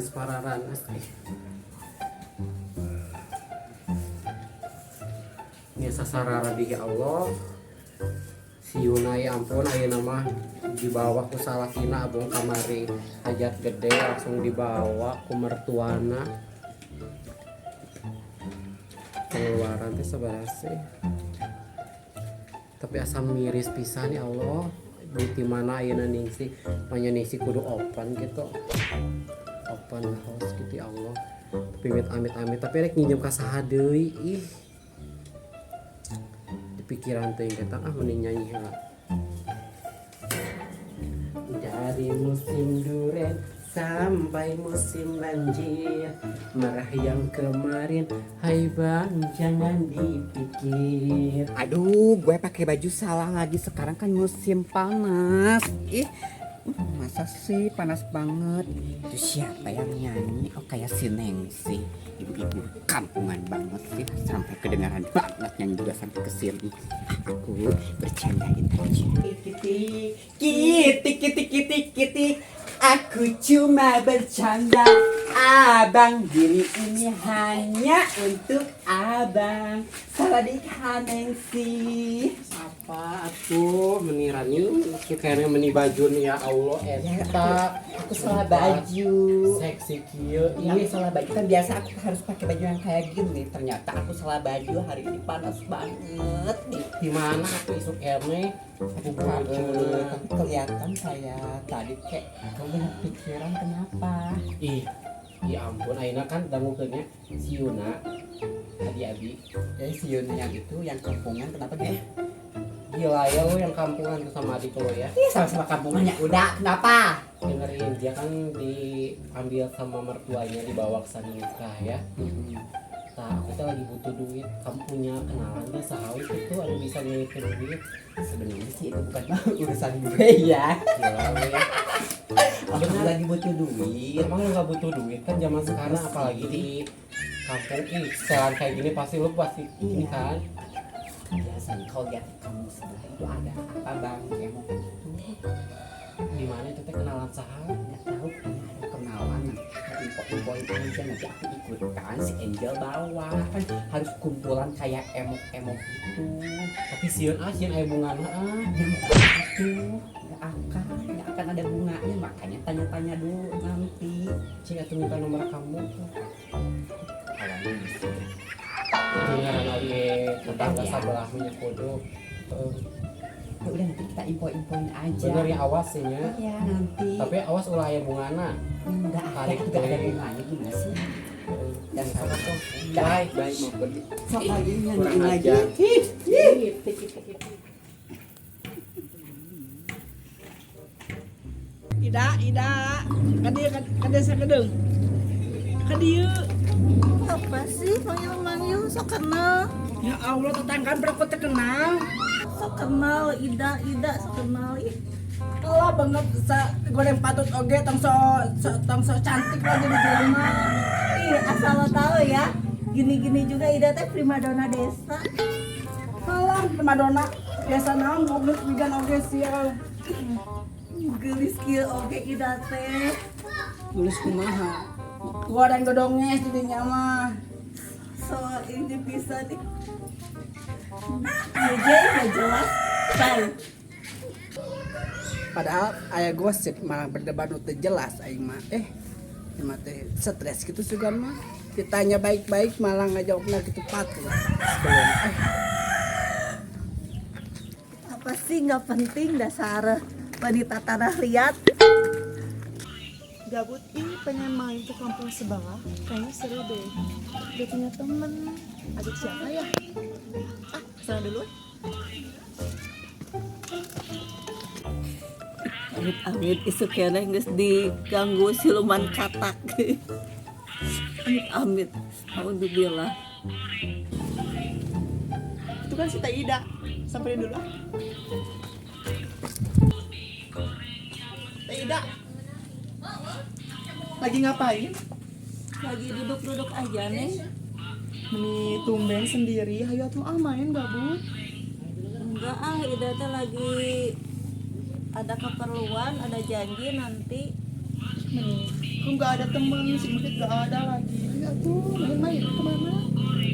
Transparan asli. Ini sasarara di ya Allah. Si Yuna ya ampun ayeuna mah dibawa ku salakina abong kamari hajat gede langsung dibawa ku mertuana. Pengeluaran teh sabaraha sih? Tapi asa miris pisan ya Allah. Duit di mana ayeuna Ningsih? Manya Ningsih kudu open gitu. Open house gitu ya Allah. Tapi amit amit tapi rek nginjem ka saha deui ih. Di pikiran teh eta ah mending nyanyi heula. Dari musim duren sampai musim banjir, marah yang kemarin, hai bang jangan dipikir. Aduh, gue pakai baju salah lagi. Sekarang kan musim panas. Ih, masa sih panas banget. Itu siapa yang nyanyi? Oh, kayak si Nengsi. Ibu-ibu kampungan banget sih. Sampai kedengaran banget nyanyi juga sampai ke sini. Aku bercandain aja. Kitik, kitik, kitik, kitik, kitik. Aku cuma bercanda. Abang, diri ini hanya untuk abang. Sawadika Nengsi. Apa atuh meni rani kayaknya meni baju nih ya Allah eta Aku salah baju. Seksi kieu. Iya, aku Ih, salah baju kan biasa aku harus pakai baju yang kayak gini. Ternyata aku salah baju, hari ini panas banget. Di mana aku isuk erne aku baju. Tapi kelihatan kayak tadi kayak kamu banyak pikiran, kenapa? Ih, ya ampun ayeuna kan dangukeun nya si Yuna tadi abi. Jadi si Yuna yang itu yang kampungan kenapa gitu? Gila ya lu yang kampungan tuh sama adik lo ya. Ih, sama-sama kampungan ya udah, kenapa? Dengerin, dia kan diambil sama mertuanya dibawa ke sana nikah ya. Nah, aku tuh lagi butuh duit. Kamu punya kenalan gak sahawi itu ada bisa ngirimin duit? Sebenarnya sih itu bukan urusan gue ya. Gila lu ya. Aku lagi butuh duit. Emang lu gak butuh duit kan zaman sekarang apalagi di kampung ih setelan kayak gini pasti lu pasti ini Iya. kan. Biasanya kalau lihat kamu sebelah itu ada apa bang emok itu? Di mana itu teh kenalan saha? Nggak tahu, kayaknya ada kenalan, nanti aku info-infoin aja, nanti aku ikutkan si Angel bawa kan harus kumpulan kayak emok-emok gitu. Tapi sieun ah sieun aya bungana ah. Ya mau apa tuh? Nggak akan ada bunganya, makanya tanya-tanya dulu nanti. Cing atuh minta nomor kamu. Awalnya bisa. Dengaran abi tetangga Ya. sebelah punya kudu. Ya udah nanti kita info-infoin aja. Bener ya awas sih nya. Iya nanti. Tapi awas ulah aya bungana. Enggak ada, Tarik enggak ada deh. bunganya gimana sih? Dan sama tuh. Bye. Bye, bye mau pergi. Sok lagi Kurang nyanyiin lagi. ajar. Ih, ih. Ida, Ida, kadieu kadieu sakedeung. Kadieu. Apa sih manggil-manggil sok kenal? Ya Allah, tetanggaan berapa terkenal. Sok kenal Ida, Ida sok kenal ih. Kalau banget sa goreng patut oge tong so, so tong so cantik lah jadi jelema. Ih, asal lo tahu ya, gini-gini juga Ida teh primadona desa. Alah, primadona biasa naon goblok vegan oge sia. Geulis kieu oge Ida teh. Tulis kumaha? Goreng dodonges di dinya mah. So ini bisa nih. Ngeje nggak jelas. Bye. Padahal aya gosip malah berdebat nu teu jelas aing mah. Ieu mah teh stres gitu juga mah. Ditanya baik-baik malah ngajawabna gitu patut. Sebelum Apa sih nggak penting dasar wanita tanah liat. Gabut ih, pengen main ke kampung sebelah. Kayaknya seru deh. Gak punya temen. Ajak siapa ya? Ah, kesana dulu. Amit amit isuk keneh geus diganggu siluman katak. Amit amit. Alhamdulillah. Itu kan si Teh Ida. Samperin dulu ah. Teh Ida. Lagi ngapain? Lagi duduk-duduk aja nih. Meni tumben sendiri. Hayu atuh ah main gabut. Enggak ah, Ida teh lagi ada keperluan, ada janji nanti. Meni Aku nggak ada teman, si Bukit nggak ada lagi. Ya tuh, main-main kemana?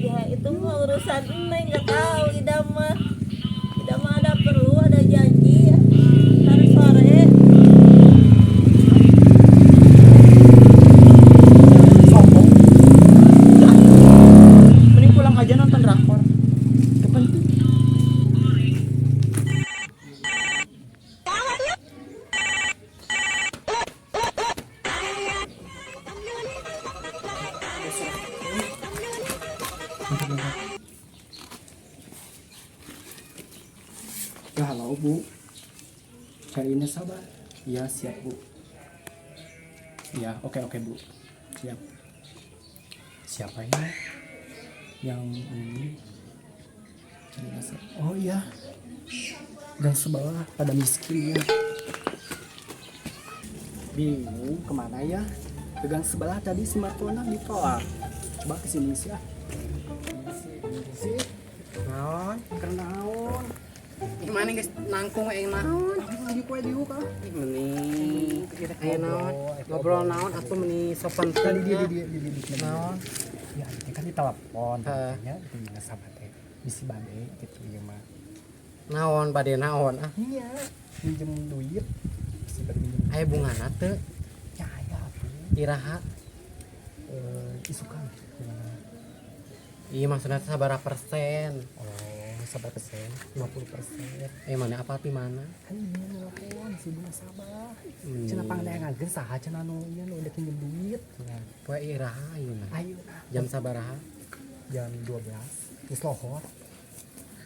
Ya itu mah urusan Neng, nggak tahu Ida mah. Ida mah ada perlu, ada janji ya. Ntar sore. Sombong. Mending pulang aja nonton drakor. Kepenting. Ya halo Bu, cari nasabah. Iya siap Bu. Ya oke oke Bu, siap. Siapa ya yang ini cari nasabah? Oh iya, gang sebelah pada miskin ya. Bingung kemana ya? Ke gang sebelah tadi si Martona ditolak. Coba kesini sih ah. Sih, Naon? keur naon? Gimana guys nangkung aing naon? Aku lagi kue diuk ah. Ih, meni aya naon? Ngobrol naon atuh meni sopan Tadi dia. Naon? Ya, ini kan ditelepon, Heeh. ya, di nasabah teh bisi bade gitu ya mah. Naon bade naon ah? Iya, minjem duit, bisi bade minjem. Aya bungana teu? Ya, ya atuh. Iraha? Eh, isukan gimana? Iya maksudnya teh sabaraha persen? Oh, sabar persen, 50%. Eh mana apa ti mana? Kan iya nelpon si bu nasabah. Hmm. Cenah pangdayangankeun saha cenah nu ieu nu udah pinjem duit. Cenah. Poe iraha ayeuna? Ayeuna. Jam sabaraha? Jam 12. Geus lohor.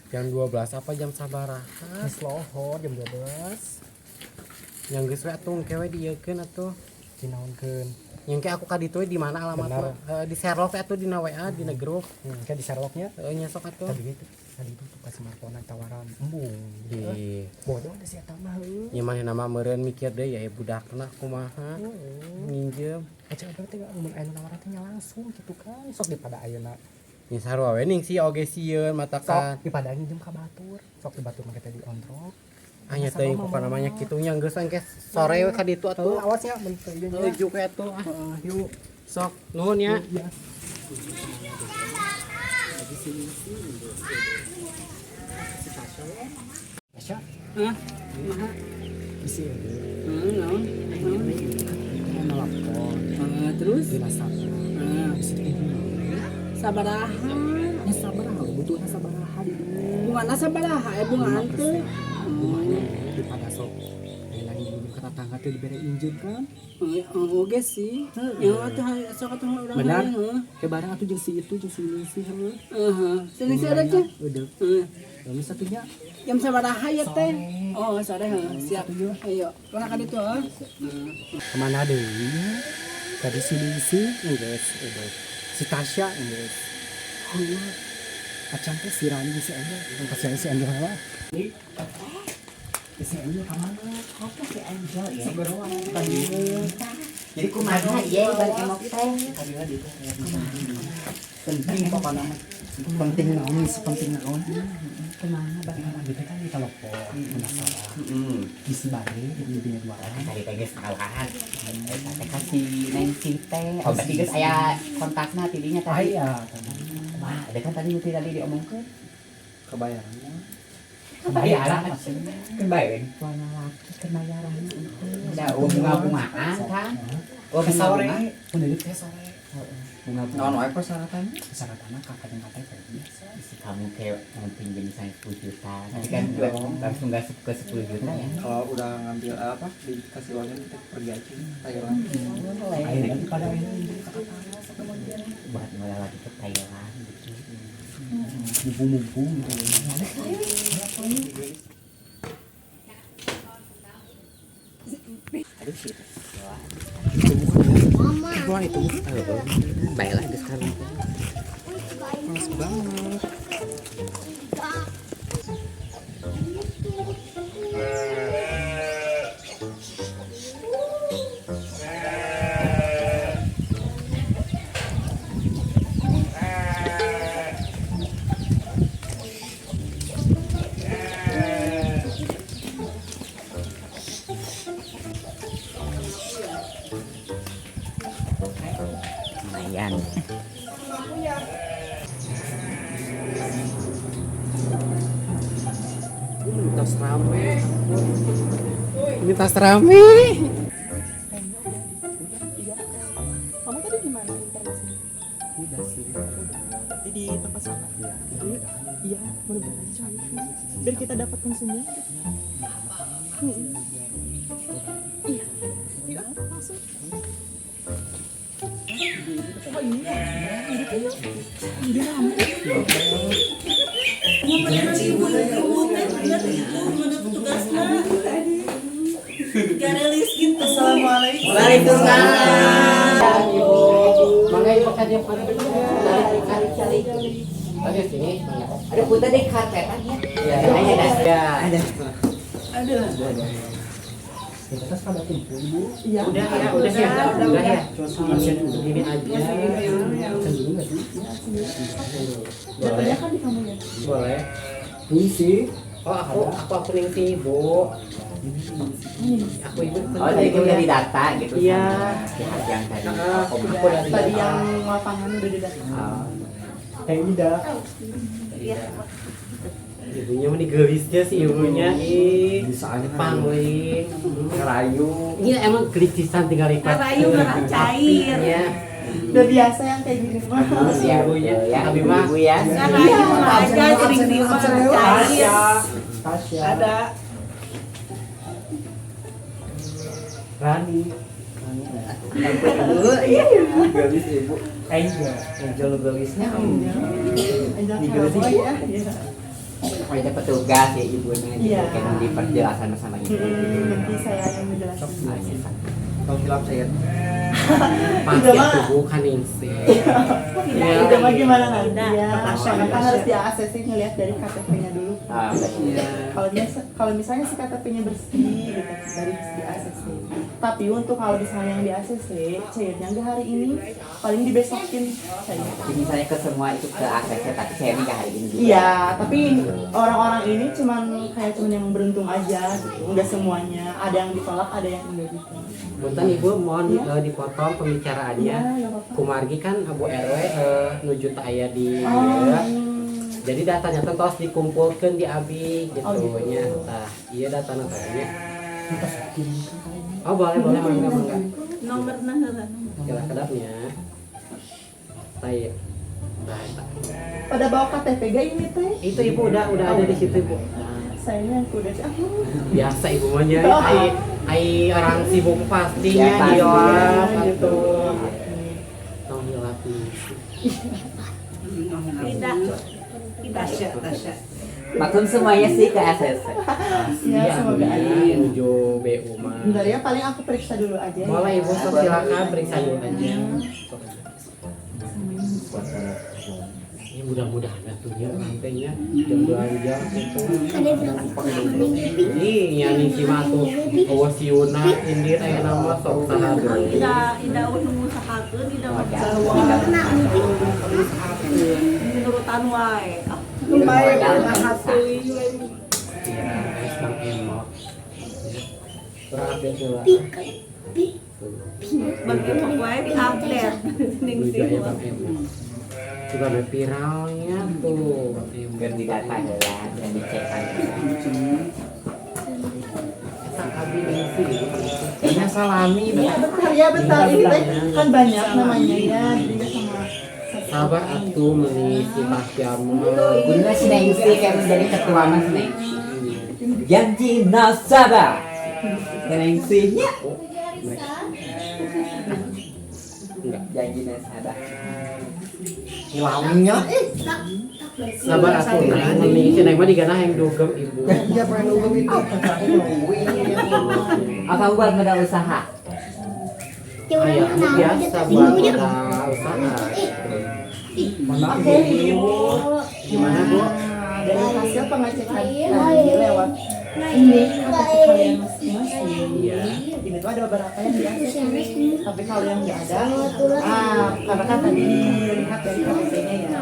Jam 12 apa jam sabaraha? Geus lohor jam 12. Yang geus we atuh engke we dieukeun atuh. Dinaonkeun? Yang ke aku ka ditu we di mana alamatna? Benar. Di Sherlock atuh dina WA dina grup. Kan di Sherlocknya. Heeh nya sok atuh. Tadi itu tadi itu tuh kasih Martona tawaran embung. Di Bodoh ada si eta mah heuh. nya manehna mah meureun mikir deui ya budakna kumaha minjem. Aca berarti nggak mun aya nu nawaran teh nya langsung gitu kan. Sok dipada ayeuna. Nya sarua we ning si oge sieun Sok matakan. dipada nginjem ka batur. Sok di batur mah kita diontrok. Anya teuing pokona mah nya kitu nya geus engke sore we ka ditu Tuh atuh. awas ya mun teu ieu nya. Heuh juk we atuh ah. Heeh, yuk. Sok nuhun ya. Iya. Tasya, Hah? Kumaha? bisi eueuh. Heeh, naon? Naon? Aya nelpon Heeh, terus? di nasabah. Heeh. Bisi teh duit. Sabaraha? Nya sabaraha butuhna sabaraha di dieu. Bungana sabaraha? Eh bungaan teh. Bunganya daripada sok ayeuna nginjem ka tetangga teh dibere injeun kan. Heeh, oge sih. Ya atuh sok atuh urang Benar. heeh. Ke barang atuh jeung si itu jeung si ini sih heuh. Heeh. Sini sih ada teh. Udah. Heeh. Lalu satunya Jam sabaraha ya teh? Oh, sore heuh. Siap. Satu Ayo, mana ka ditu heuh? Kemana deui? Tadi si Lisi geus udah. Si Tasya geus. Heuh. Acan teh si Rani jeung si Angel. Yang kasihan si Angel heula. Si Angel ka mana? Apa si Angel ya? Segeroan tadi. Jadi kumaha ieu Bang Emok teh? Tadi lah dia teh penting pokoknya mah. Penting naon sih penting naon. Kumaha Bang? Nah, dia teh kan ditelepon penasaran. Heeh. Bisi bade gitu jadinya dua orang. Tadi teh geus salahan. Eta teh ka si Nancy teh. Oh, berarti geus aya kontakna tidinya Ah tadi. iya. Wah, ada kan tadi nu tadi diomongkeun. Kebayarannya. Kebayaran maksudnya. Kebayaran. Warna laki kebayaran. Da bunga-bungaan kan. Oh, Ke sore, bunga-bunga. menurut teh sore. Bunga-bunga. Naon wae persyaratannya? Persyaratannya kakak yang KTP biasa. Si kamu kayak mau pinjam misalnya 10 juta, tapi kan langsung gak ke 10 juta ya. Kalau udah ngambil apa, dikasih uangnya kita pergi aja Thailand. Akhirnya pada akhirnya minjem ke tetangga sekemudian. Buat mulai lagi ke Thailand gitu. Mumpung-mumpung gitu. Aduh sih. Itu bukan ya? Bukan itu. Baiklah geus sekarang. Panas banget. Lumayan. Ini tas rame. Ini tas rame. Iya. Kamu tadi gimana informasinya? Udah sih. Berarti di tempat sana. Iya. Iya, mudah-mudahan aja cair. Biar kita dapat konsumen gitu. Hmm. Iya. Iya, langsung. Oh ini ya, ini tuh yuk. Ini rame. Mana ibu-ibu teh bener itu mana petugasna. Garelis gitu. Assalamualaikum. Waalaikumsalam. Mangga ibu ka dieu ka dieu. Oke sini, mangga. Ada putar di karpetan ya. Ya, Ada. ya. Ada. Kita tas pada kumpul ibu. Iya. Udah ya, udah ya, udah ya. Absen dulu. Ini aja. Absen dulu nggak sih? Boleh. Datanya kan di kamu ya. Boleh. Puisi. Oh, aku Ningsih, Ibu. Aku ibu. Oh, tadi kan udah didata gitu. Iya. Pihak yang tadi. Aku udah Tadi didata. yang lapangan udah didatang. Oh. Kayak Ida. Iya. Ibunya mah digelisnya sih ibunya. Ih, Bisa aja pangling. ngerayu. Ini emang gelisisan tinggal ikat. Ngerayu, ngerah cair. Iya. Udah biasa yang kayak gini mah. Si ibunya. Ya, Abi mah. ibu ya. Ngerayu aja sering di cair. Tasya. Ada. Rani. Ibu, iya. Gelis ibu. Angel. Angel gelisnya. Angel Digelis Cowboy ibu. ya. Iya. Oh, itu petugas ya ibunya gitu. Iya. Kayak diperjelasan sama ibu. Nanti saya yang menjelaskan. Oh, iya. Tong hilap saya. Pasti aku bukan Ningsih. Iya. Itu mah gimana nanti Tidak. ya? Kan harus di ACC ngelihat dari KTP-nya dulu. Ah, betul. Iya. Kalau misalnya si KTP-nya bersih gitu, baru bisa di ACC. Tapi untuk kalau misalnya yang di ACC, cairnya nggak hari ini, paling dibesokin cair. Jadi misalnya ke semua itu ke ACC, tapi saya ini nggak hari ini juga. Iya, tapi orang-orang ini cuman kayak cuman yang beruntung aja gitu, nggak semuanya. Ada yang ditolak, ada yang enggak gitu. Punten Ibu mohon Iya. dipotong pembicaraannya. Iya, nggak apa-apa. Kumargi kan Abu RW nuju teu aya di Oh. Jadi datanya teh tos dikumpulkeun di abi gitu Oh, gitu. nya. Tah, iya datana tadinya. Oh, boleh boleh mangga mangga. Nomorna heula. Kira kedapnya. Tah iya. Tah, eta. Pada bawa KTP gak ini teh? Itu Ibu udah ada di situ Ibu. Nah, Sayangnya aku udah sih. biasa Ibu mah nya. Ai ai orang sibuk pastinya Ya, pasti. hilap atuh. Tong hilap nih. Tidak. Tidak. Tasya, Tasya. Maklum semuanya sih ke ACC. Ya, semoga aja. Nuju BU mah. Bentar ya, paling aku periksa dulu aja. ya. Boleh Ibu, sok silakan periksa dulu aja. Sok aja. Ini mudah-mudahan atuh ya rantainya jam belanja gitu. Iya nih si mah tuh eueuh siuna indit aya nama sok saha deui. Tidak, tidak ngusahakeun, tidak nurutan wae. Ah, Lumayan hati. Iya, guys, Bang Emok. Kurang update heula. Tuh. Bang Emok wae di-update. Ning Nuju sih. aya Bang Emok. Juga ada viralnya tuh Bang Emok. Biar didata heula dan dicek Eta abi Ningsih. Ini salami Ibu. Iya, bentar ya, bentar. Ini teh kan banyak namanya ya, jadi nggak sama satu Sabar orang. atuh meuni si Tasya mah. Bunda si Nengsi kayak menjadi ketua Mas Nengsi. Janji nasabah. Nengsi-nya. Enggak. Janji nasabah. Hilangnya. Sabar atuh nah meuni si Neng mah digana yang dugem ibu. Iya, pengen nunggu itu. Apa buat modal usaha? Aya anu biasa buat modal usaha. Oke, Ibu. Gimana, Bu? Nah, dari hasil pengecekan tadi lewat ini KTP kalian masing-masing. Iya. Ini tuh ada beberapa yang di ACC. Tapi kalau yang nggak ada, ah, karena kan tadi dilihat dari KTP-nya ya.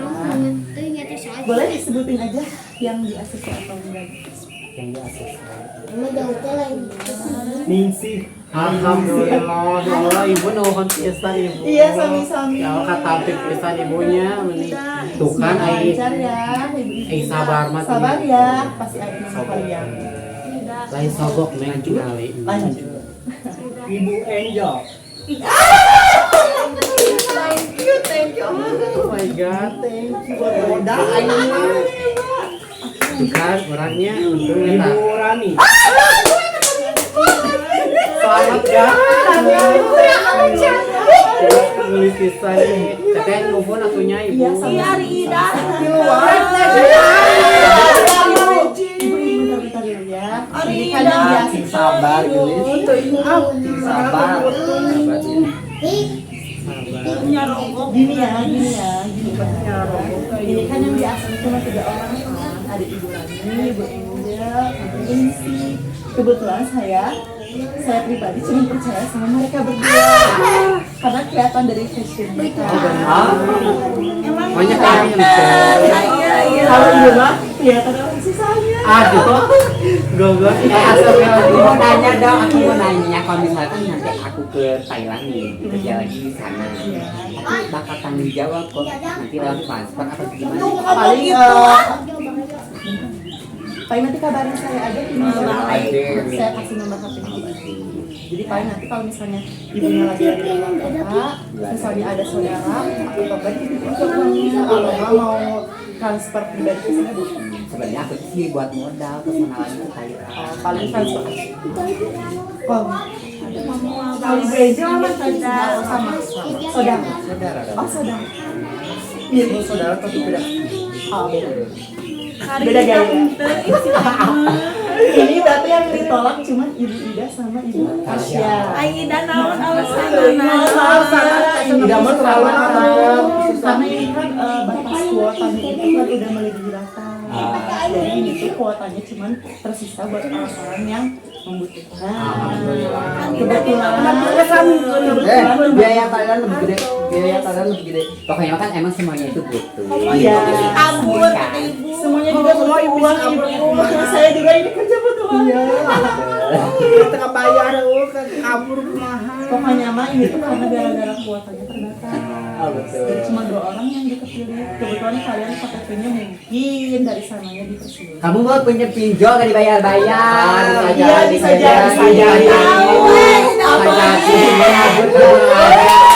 Boleh disebutin aja yang di ACC atau enggak? Yang di ACC. Ningsih. Alhamdulillah, ya Allah, ibu nuhun pisan, Ibu. Iya, sami-sami. Ya Allah, katampik pisan ibunya meni. Tuh kan ai Lancar ya, ibu-ibu. Ai sabar mah. Sabar ya, pasti ada nama kalian. Lain sogok, Neng, tingali. Lanjut. Ibu Angel. Thank you, thank you. Oh my God. Thank you buat Udah aing mah. Tuh kan orangnya untung Ibu eta. Rani. Selamat ya. Nulis pisan ini. Teteh nuhun atuh nya, Ibu. Iya, sama. Iya, ari Ida. Ibu, ibu, bentar-bentar dulu ya. Ari Ini kan Ida. yang biasa. Sing sabar, gelis. Sing sabar. Sabar. Nyarogok. Gini ya, gini ya, gini ya. Ini kan yang di asli cuma tiga orang kan. Ada Ibu Rani, Ibu Angel, sama Ningsih. Kebetulan saya pribadi cuma percaya sama mereka berdua. Karena kelihatan dari fashion mereka. Emang Banyak yang Iya, iya. Kalau ibu mah kelihatan orang susahnya. Aduh. Goblok. Eh, Aku mau nanya dong, aku mau nanya kalau misalkan nanti aku ke Thailand nih, kerja lagi di sana. Aku bakal tanggung jawab kok nanti lewat transfer atau gimana? Paling paling nanti kabarin saya aja di nomor HP. Saya kasih nomor HP-nya ke ibu. Jadi paling nanti kalau misalnya ibunya lagi ada di luar kota, misalnya ada saudara atau apa dititipin ke uangnya, atau nggak mau transfer pribadi ke sana bisa. Sebenarnya aku sih buat modal ke sana lagi ke Thailand. Oh, paling transfer. Kalau kalau Ibu Angel sama sama saudara. Saudara dong. Oh, saudara. Iya, Saudara tapi beda. Oh, beda. Hari Beda Ida gaya. henteu, ih, si mah. Ini berarti yang ditolak cuma Ibu Ida sama Ibu Tasya. Ai Ida naon alasanna? Ida mah terlalu Karena ini kan batas kuotanya itu kan udah melebihi batas. Jadi ini tuh kuotanya cuman tersisa buat orang-orang yang membutuhkan. Kebetulan, kebetulan Biaya Thailand lebih gede. Biaya Thailand lebih gede. Pokoknya kan emang semuanya itu butuh. Iya. Kabur kata ibu. Semuanya juga butuh uang, ibu. Saya juga ini kerja butuh uang. Iya. Tengah bayar kan kabur mahal. Pokoknya mah ini tuh karena gara-gara kuotanya terbatas. Oh, betul. Jadi cuma dua orang yang dikepilih. Kebetulan kalian KTP-nya mungkin dari sananya dipersulit. Kamu mau punya pinjol gak dibayar-bayar? Iya, bisa jadi, bisa jadi. Tahu, eh, Bisa jadi.